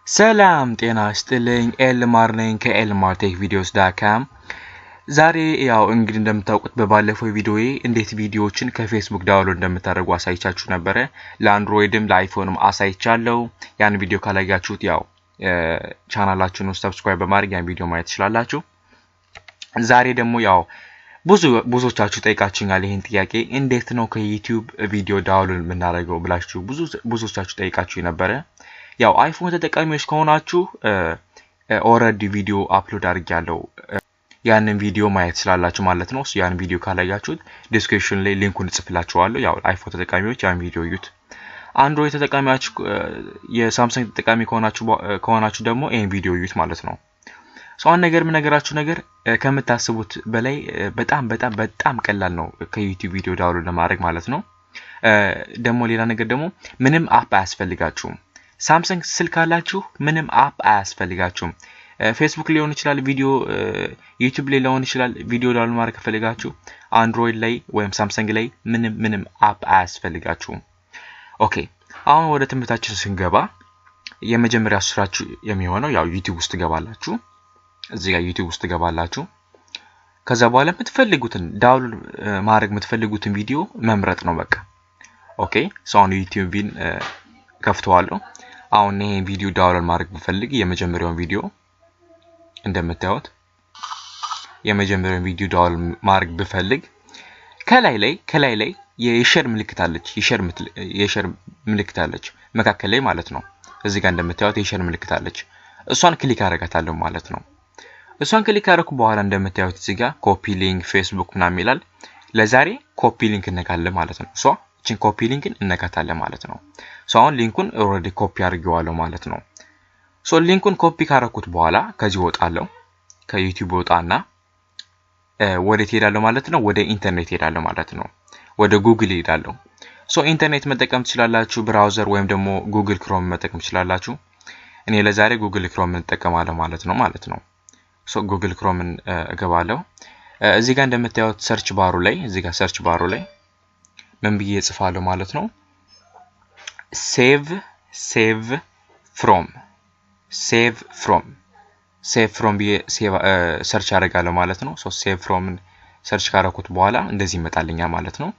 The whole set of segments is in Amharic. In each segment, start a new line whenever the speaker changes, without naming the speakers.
ሰላም ጤና ይስጥልኝ። ኤልማር ነኝ ከኤልማር Tech Videos.com። ዛሬ ያው እንግዲህ እንደምታውቁት በባለፈው ቪዲዮዬ እንዴት ቪዲዮዎችን ከፌስቡክ download እንደምታደርጉ አሳይቻችሁ ነበረ። ለአንድሮይድም ለአይፎንም አሳይቻለሁ። ያን ቪዲዮ ካላያችሁት ያው ቻናላችሁን ውስጥ subscribe በማድረግ ያን ቪዲዮ ማየት ትችላላችሁ። ዛሬ ደግሞ ያው ብዙዎቻችሁ ጠይቃችሁኛል ይህን ጥያቄ፣ እንዴት ነው ከዩቲዩብ ቪዲዮ download የምናደርገው ብላችሁ ብዙዎቻችሁ ጠይቃችሁ ነበረ። ያው አይፎን ተጠቃሚዎች ከሆናችሁ already ቪዲዮ upload አድርጌያለሁ። ያንን ቪዲዮ ማየት ስላላችሁ ማለት ነው። ያን ቪዲዮ ካላያችሁት description ላይ link ኡን እጽፍላችኋለሁ። ያው አይፎን ተጠቃሚዎች ያን ቪዲዮ እዩት። አንድሮይድ ተጠቃሚዎች፣ የሳምሰንግ ተጠቃሚ ከሆናችሁ ደግሞ ይህን ቪዲዮ እዩት ማለት ነው። So አንድ ነገር የምነግራችሁ ነገር ከምታስቡት በላይ በጣም በጣም በጣም ቀላል ነው ከዩቲዩብ ቪዲዮ download ለማድረግ ማለት ነው። ደግሞ ሌላ ነገር ደግሞ ምንም app አያስፈልጋችሁም። ሳምሰንግ ስልክ ካላችሁ ምንም app አያስፈልጋችሁም። ፌስቡክ ሊሆን ይችላል ቪዲዮ፣ ዩቲዩብ ላይ ሊሆን ይችላል፣ ቪዲዮ download ማድረግ ከፈለጋችሁ አንድሮይድ ላይ ወይም ሳምሰንግ ላይ ምንም ምንም app አያስፈልጋችሁም። Okay፣ አሁን ወደ ትምህርታችን ስንገባ የመጀመሪያ ስራችሁ የሚሆነው ያው ዩቲዩብ ውስጥ ትገባላችሁ። እዚህ ጋር ዩቲዩብ ውስጥ ትገባላችሁ። ከዛ በኋላ የምትፈልጉትን download ማድረግ የምትፈልጉትን ቪዲዮ መምረጥ ነው በቃ። Okay፣ so አሁን ዩቲዩብን ከፍተዋለሁ። አሁን ይሄን ቪዲዮ download ማድረግ ብፈልግ የመጀመሪያውን ቪዲዮ፣ እንደምታዩት የመጀመሪያውን ቪዲዮ download ማድረግ ብፈልግ ከላይ ላይ የ share ምልክት አለች፣ የ share ምልክት አለች መካከል ላይ ማለት ነው። እዚህ ጋር እንደምታዩት የ share ምልክት አለች። እሷን click አደርጋታለሁ ማለት ነው። እሷን click ካደረኩ በኋላ እንደምታዩት እዚህ ጋር copy link፣ ፌስቡክ ምናምን ይላል። ለዛሬ copy link እነካለን ማለት ነው። So እችን copy link ን እነካታለን ማለት ነው። So አሁን link ኡን already copy አድርጌዋለሁ ማለት ነው። So link ኡን copy ካረኩት በኋላ ከዚህ ወጣለሁ። ከዩቲዩብ ወጣና ወዴት ሄዳለሁ ማለት ነው? ወደ ኢንተርኔት ሄዳለሁ ማለት ነው። ወደ ጉግል ሄዳለሁ። So ኢንተርኔት መጠቀም ትችላላችሁ፣ browser ወይም ደግሞ ጉግል ክሮም መጠቀም ትችላላችሁ። እኔ ለዛሬ ጉግል ክሮም እጠቀማለሁ ማለት ነው። So ጉግል ክሮምን እገባለሁ። እዚህ ጋር እንደምታዩት search bar ኡ ላይ፣ እዚህ ጋር search bar ኡ ላይ ምን ብዬ እጽፋለሁ ማለት ነው? save from ብዬ search አደርጋለሁ ማለት ነው። So save from ን search ካረኩት በኋላ እንደዚህ ይመጣልኛል ማለት ነው።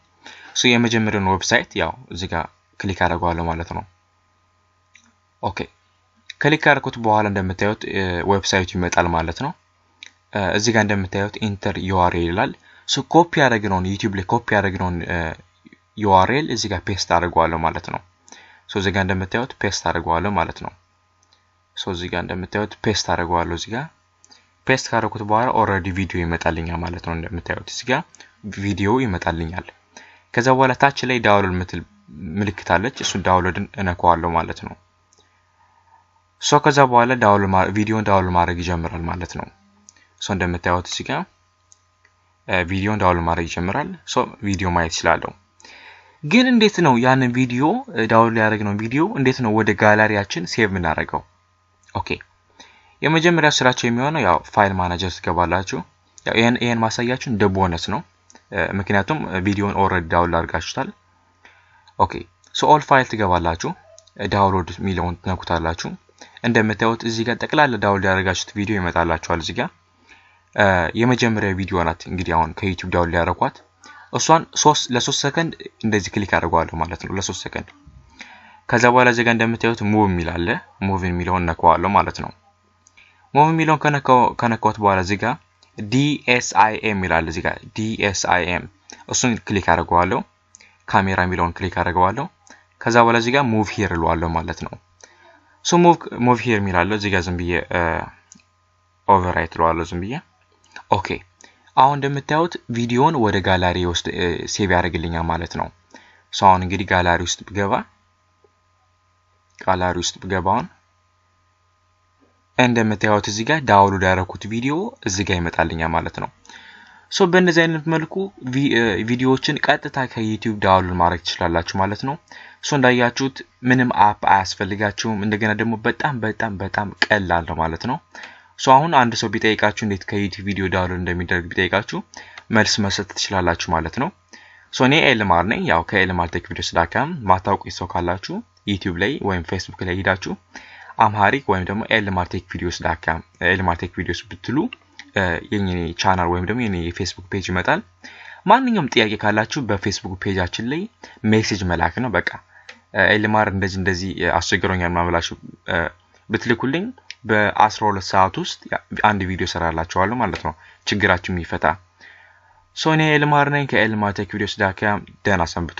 So የመጀመሪያውን website ያው እዚህ ጋር click አደርገዋለሁ ማለት ነው። Okay፣ click ካደረኩት በኋላ እንደምታዩት website ኡ ይመጣል ማለት ነው። እዚህ ጋር እንደምታዩት enter URL ይላል። So ኮፒ ያደረግነውን፣ ዩቲዩብ ላይ ኮፒ ያደረግነውን URL እዚህ ጋር paste አድርገዋለሁ ማለት ነው። So እዚህ ጋር እንደምታዩት paste አድርገዋለሁ ማለት ነው። So እዚህ ጋር እንደምታዩት paste አድርገዋለሁ። እዚህ ጋር paste ካደረኩት በኋላ already ቪዲዮ ይመጣልኛል ማለት ነው። እንደምታዩት እዚህ ጋር ቪዲዮ ይመጣልኛል። ከዛ በኋላ ታች ላይ download ምትል ምልክት አለች። እሱን download ን እነካዋለሁ ማለት ነው። So ከዛ በኋላ download ቪዲዮን download ማድረግ ይጀምራል ማለት ነው። So እንደምታዩት እዚህ ጋር ቪዲዮን download ማድረግ ይጀምራል። So ቪዲዮ ማየት እችላለሁ። ግን እንዴት ነው ያንን ቪዲዮ፣ download ያደረግነውን ቪዲዮ እንዴት ነው ወደ gallery ያችን save የምናደርገው? Okay፣ የመጀመሪያ ስራችሁ የሚሆነው ያው file manager ትገባላችሁ። ያው ይሄን ማሳያችሁ እንደ ቦነስ ነው፣ ምክንያቱም ቪዲዮን already download አድርጋችሁታል። Okay፣ so all file ትገባላችሁ፣ download የሚለውን ትነኩታላችሁ። እንደምታዩት እዚህ ጋር ጠቅላላ download ያደረጋችሁት ቪዲዮ ይመጣላችኋል። እዚህ ጋር የመጀመሪያ ቪዲዮ ናት እንግዲህ አሁን ከዩቲዩብ download ያደረኳት። እሷን ለ3 ሰከንድ እንደዚህ click አድርገዋለሁ ማለት ነው፣ ለ3 ሰከንድ። ከዛ በኋላ እዚህ ጋር እንደምታዩት move የሚል አለ። Move የሚለውን ነካዋለሁ ማለት ነው። Move የሚለውን ከነካሁት በኋላ እዚህ ጋር DSIM ይላል። እዚህ ጋር DSIM እሱን click አድርገዋለሁ። ካሜራ የሚለውን click አድርገዋለሁ። ከዛ በኋላ እዚህ ጋር move here እለዋለሁ ማለት ነው። So move here የሚል አለ። እዚህ ጋር ዝም ብዬ overwrite እለዋለሁ ዝም ብዬ። Okay፣ አሁን እንደምታዩት ቪዲዮን ወደ ጋላሪ ውስጥ save ያደርግልኛል ማለት ነው። So አሁን እንግዲህ ጋላሪ ውስጥ ብገባ አሁን እንደምታዩት እዚህ ጋር download ያደረኩት ቪዲዮ እዚህ ጋር ይመጣልኛል ማለት ነው። So በእንደዚህ አይነት መልኩ ቪዲዮዎችን ቀጥታ ከዩቲዩብ download ማድረግ ትችላላችሁ ማለት ነው። So እንዳያችሁት ምንም app አያስፈልጋችሁም። እንደገና ደግሞ በጣም በጣም በጣም ቀላል ነው ማለት ነው። So አሁን አንድ ሰው ቢጠይቃችሁ፣ እንዴት ከዩቲዩብ ቪዲዮ download እንደሚደረግ ቢጠይቃችሁ መልስ መስጠት ትችላላችሁ ማለት ነው። So እኔ ኤልማር ነኝ። ያው ከኤልማር Tech Videos.com። ማታውቁ ሰው ካላችሁ ዩቲዩብ ላይ ወይም ፌስቡክ ላይ ሄዳችሁ Amharic ወይም ደግሞ ኤልማር Tech Videos dot com፣ ኤልማር Tech Videos ብትሉ የኔ ቻናል ወይም ደግሞ የኔ የፌስቡክ page ይመጣል። ማንኛውም ጥያቄ ካላችሁ በፌስቡክ page ኣችን ላይ message መላክ ነው። በቃ ኤልማር እንደዚህ እንደዚህ አስቸግሮኛል ምናምን ብላችሁ ብትልኩልኝ በ12 ሰዓት ውስጥ አንድ ቪዲዮ ሰራላችኋለሁ ማለት ነው፣ ችግራችሁ የሚፈታ። So እኔ ኤልማር ነኝ ከኤልማር Tech Videos dot com። ደህና ሰንብቱ።